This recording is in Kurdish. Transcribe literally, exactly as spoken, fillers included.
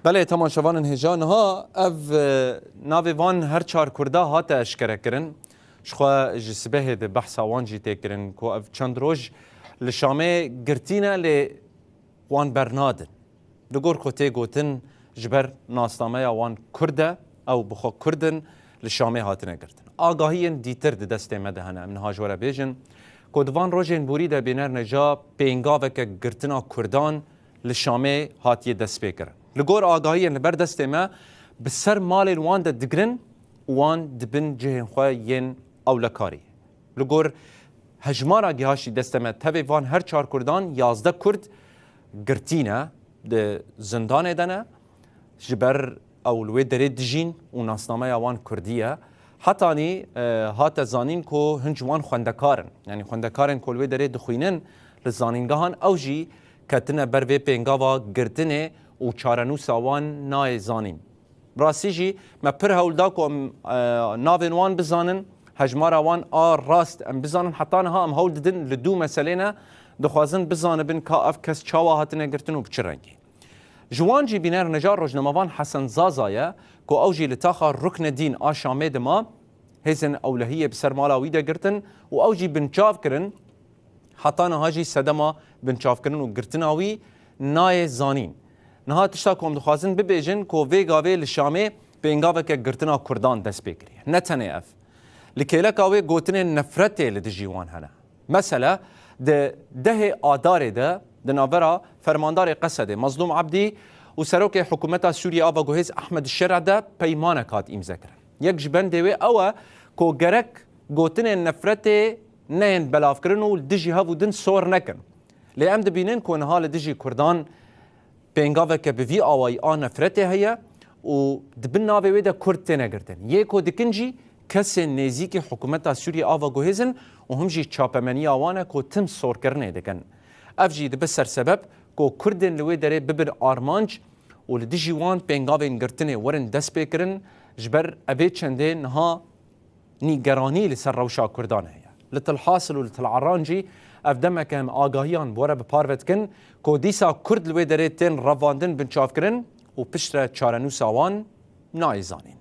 Belê, temaşevanên hêja, niha ev, e, navê van her çar Kurda hate eşkerekirin. Jixwe ji sibehê de behsa wan jî tê kirin ku ev çend roj li Şamê girtî ne, lê wan bernadin. Li gor ku tê gotin, ji ber nasnameya wan Kurd e, ew bi xwe Kurd in, li Şamê hatine girtin. Agahiyên dîtir di destê me de hene. Em niha ji we re bêjin ku di van rojên borî de bêner neja pêngaveke girtina Kurdan li Şamê hatiye destpêkirin. Li gor agahiyên li ber destê me, bi ser malên wan de digirin û wan dibin cihên xwe yên ewlekarî. Li gor hejmara gihaşî destê me, tevê van her çar Kurdan yazdeh Kurd girtî ne, di zindanê de ne, ji ber ew li wê derê dijîn û nasnameya wan Kurdî ye. Hetanî, e, hate zanîn ku hin ji wan xwendekar in. Yanî xwendekarên ku li wê derê dixwînin li zanîngehan, ew jî ketine ber vê pêngava girtinê û çarenûsa wan nayê zanîn. Rastî jî me pir hewl da ku em, e, navên wan bizanin, hejmara wan a rast em bizanin. Heta niha em hewl didin li du meselê ne, dixwazin bizanibin ka ev kes çawa hatine girtin û bi çi rengî. Ji wan jî bîner neja rojnamevan Hesen Zaza ye ku ew jî li taxa Ruknedîn a Şamê dima, hêzên ewlehiyê bi ser mala wî de girtin û ew jî binçav kirin. Heta niha jî sedema binçavkirin û girtina wî nayê zanîn. Niha tişta ku em dixwazin bibêjin ku vê gavê li Şamê pêngaveke girtina Kurdan dest pê kiriye. Ne tenê ev. Li kêleka wê gotinên nefretê li dijî wan hene. Mesela, di dehê Adarê de di navbera fermandarê Qesedê Mazlûm Ebdî û serokê hikûmeta Sûriyê a veguhêz Ehmed Şera de peymanek hat îmzekirin. Yek ji bendê wê ew e ku gerek gotinên nefretê neyên belavkirin û li dijî hev û din sor nekin. Lê em dibînin ku niha li dijî Kurdan pêngaveke bi vî awayî a nefretê heye û di bin navê wê de Kurd têne girtin. Yê ku dikin jî kesên nêzîkî hikûmeta Sûriyê a veguhêz in û him jî çapemeniya wan e ku tim sorkirinê dikin. Ev jî dibe sersebeb ku Kurdên li wê derê bibin armanc û li dijî wan pêngavên girtinê werin destpêkirin, ji ber evê çendê niha nîgeranî li ser rewşa Kurdan heye. Li Til Hasil û li Til Eran jî ev demeke em agahiyan bi we re bi parve dikin ku dîsa Kurd li wê derê tên revandin, binçavkirin û piştre çarenûsa wan nayê zanîn.